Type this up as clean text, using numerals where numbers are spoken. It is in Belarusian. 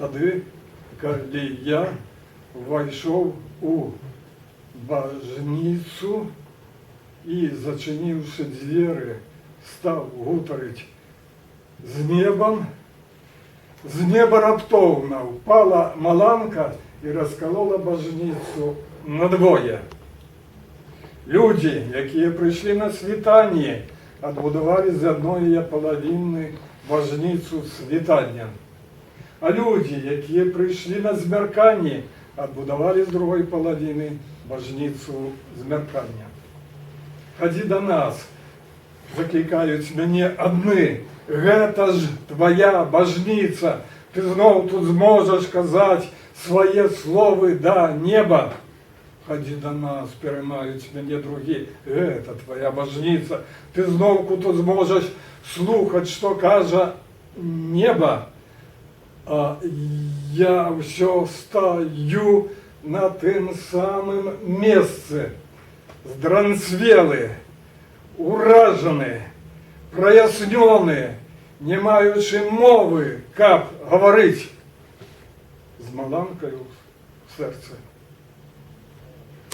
Тады, калі я ўвайшоў у бажніцу і, зачыніўшы дзверы, стаў гутарыць з небам, з неба раптоўна ўпала маланка і раскалола бажніцу надвое. Людзі, якія прыйшлі на світанні, адбудавалі з адной яе палавіны бажніцу світання. А людзі, якія прыйшлі на змярканні, адбудавалі з другой палавіны бажніцу змяркання. «Хадзі да нас, — заклікаюць мяне адны, — гэта ж твая бажніца, ты зноў тут зможаш казаць свае словы да неба». «Хадзі да нас, — пераймаюць мяне другія, — гэта твая бажніца, ты зноўку тут зможаш слухаць, што кажа неба». А я ўсё стаю на тым самым месцы, здранцвелы, уражаны, праяснёны, не маючы мовы, каб гаварыць, з маланкаю ў сэрцы.